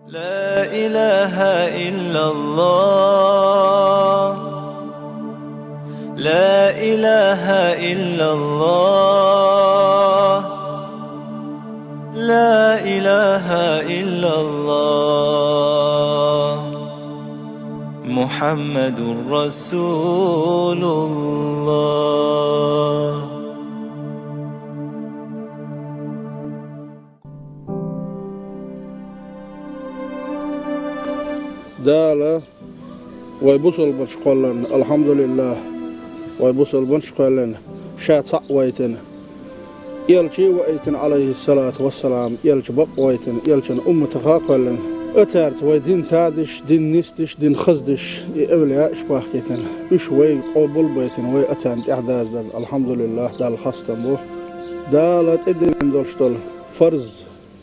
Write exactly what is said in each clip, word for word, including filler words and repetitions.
لا إله إلا الله. لا إله إلا الله. لا إله إلا الله. محمد رسول الله. Дала вай бусалбанаш кхоьллина, алхьамдулиллахӀ, вай бусалбанаш кхоьллина, Ша цхьаъ вайтина. Элча а вайтина, Ӏалайхиссалату вассалам, Элча бакъ вайтина, Элчан умматах а кхоьллина. Оцаьрца вай дин тадеш, дин нисдеш, дин хаздеш, и эвлияаш бахкийтина. Уьш вайга къобал а байтина, вай оцарна тӀехь даздарна, алхьамдулиллахӀ, Далла хастам бу. Дала тӀедиллина долуш долу фарз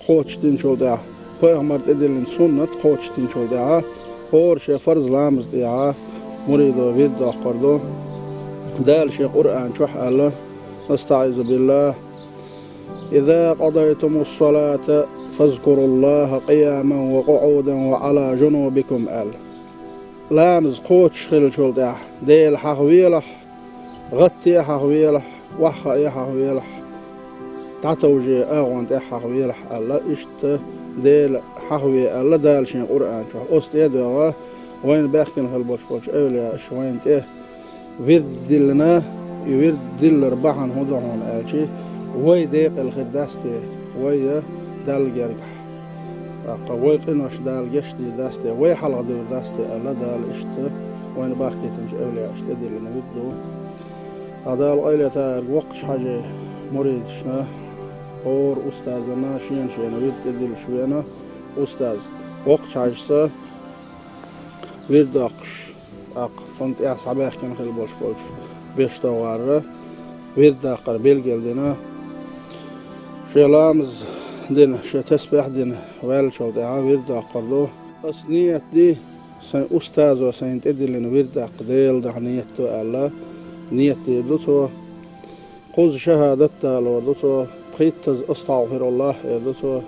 кхочушдинчул тӀаьхьа, пайхамара тӀедиллина суннат кхочушдинчул тӀаьхьа, хӀора шен фарз ламаза тӀехьа муридо вирд доккхур ду. Дала шен Къуръан чохь аьлла: أستعيذ بالله. إذا قضيتم الصلاة فاذكروا الله قياما وقعودا وعلى جنوبكم аьлла. Ламаз кхочуш хиллачул тӀаьхьа Дела хьахавелахь, гӀатте а хьахавелахь, охьахаа а хьахавелахь, дӀатовжий агӀон тӀе а хьахавелахь аьлла, иштта Дела хьахаве аьлла Дала шен Къуръан чохь. Оцу тӀе а доьгӀна, вайна баьхкина хила болуш болчу эвлияаша вайна тӀе вирд диллина, и вирд диллар бахьана хӀун ду хьуна аьлча, вай декъала хир дац те, вай Далла гергахь. ТӀаккха вай къинош Дала гечдийр дац те, вай хьалха дийр дац те аьлла, Дала иштта вайна бахкийтинчу эвлияашна тӀедиллина вирд ду. Ткъа Дала къайле тӀаьхьарг воккхачу хьаьжин муридашна, хӀора устазана, шена-шена вирд тӀедиллуш веана устаз. Воккхачу хьаьжас вирд доккхуш, тӀаккха цунна тӀехь схьабаьхкина хила болуш болчу беш товгӀарра вирд даккхар билгал дина. Шен ламаз дина, шен тасбихь дина ваьллачул тӀаьхьа вирд доккхур ду. Ас ниет ди, сайн устазо сайна тӀедиллина вирд даккха Делан дуьхьа ниет ду аьлла, ниет дийр ду цо. Кхузза шахӀадат далор ду цо, пхийттаза астагӀфируллахӀ эр ду цо,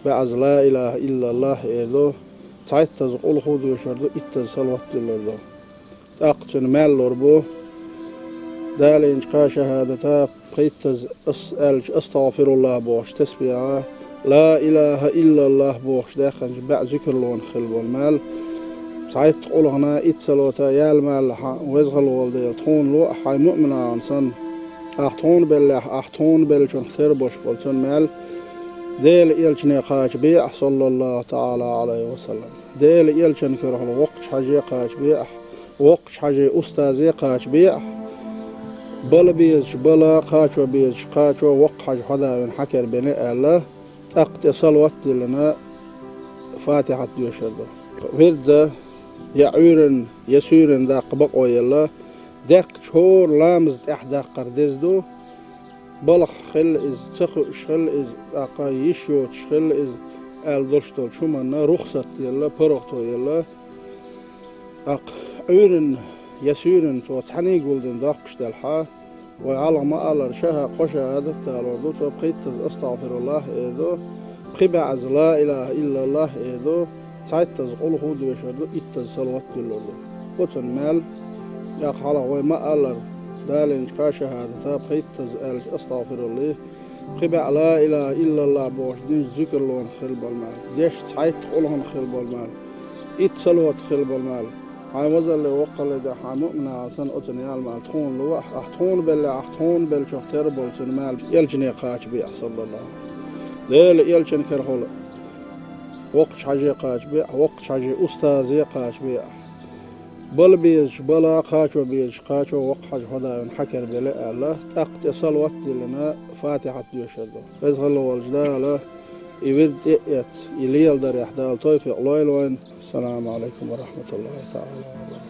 баьӀаза ла илахӀа иллаллахӀ эр ду, цхьайттаза къулхӀу доьшур ду, иттаза салават дуьллур ду. ТӀаккха цуьнан мел лур бу, далийначу кхаа шахӀадата пхийттаза ас аьллачу астагӀфируллахӀ бохучу тасбихьа, ла илахӀа иллаллахӀ бохуш даьккхинчу баьӀ зикарлонах хила болу мел, цхьайтта къулхӀана итт салавата яла мел хьан веза хила волу Дела тхуна ло ахь хьайн муъмин нахана санна. Ахь тхуна беллехь, ахь тхуна беллачунах тера болуш болу цуьнан мел, Делан элчане кхача бе ахь, саллаллахӀу таӀала ӀалайхӀи ва саллам. Делан элчан карахула воккхачу хьаьже кхача бе ахь, воккхачу хьаьжин устазе кхача бе ахь, бала безачу бала, кхачо безачу кхачо, воккха хьаьжа хьо да вина хьан кара бина аьлла, тӀаккха тӀе салават а диллина, фатихьат доьшур ду. Вирда я Ӏуьйранна, я суьйранна даккха бакъо елла, даьккхича хӀора ламаза тӀехь даккхар деза ду, балхахь хилла иза, ца хууш хилла иза, тӀаккха йиш йоцуш хилла иза, аьлла долуш долчу хӀуманна рухсат елла, паргӀато елла. ТӀаккха Ӏуьйранна я суьйранна цо цхьаьний гулдина доккхуш делхьа, вай хьалха ма-аллара шахӀа-, кхо шахӀадат далор ду цо, пхийттаза астагӀфируллахӀ эр ду, пхи баьӀаза ла илахӀа иллаллахӀ эр ду, цхьайттаза къулхӀу доьшур ду, иттаза салават дуьллур ду. Оцунна мел, тӀаккха хьалха вай ма-аллара далийначу кхаа шахӀадата пхийттаза аьллачу астагӀфируллахӀ, пхи баьӀ ла илахӀа иллаллахӀ бохуш динчу зикарлонах хила болу мел, дешча цхьайтта къулхӀанах хила болу мел, итт салаватах хила болу мел, хьайн вазалле воккхалле де хьан муъмин нахана санна оцунна яла мел тхуна ло ахь, ахь тхуна беллехь, ахь тхуна беллачунах тера болу цуьнан мел элчане кхача бе ахь, саллаллахӀу. Делан элчан карахула воккхачу хьаьже кхача бе ахь, воккхачу хьаьжин устазе кхача бе ахь. Бала безачу бала, кхачо безачу кхачо воккха хьаьжа хьо да вина хьан кара бели аьлла, тӀаккха тӀе салават а диллина, фатихьат доьшур ду. Веза хила волчу Дала и вирд тӀе а эцна, и леладарехь Дала товфикъ лойла вайна. Ассаламу Ӏалайкум ва рахьматуллахӀи таӀала ва баракатухӀ.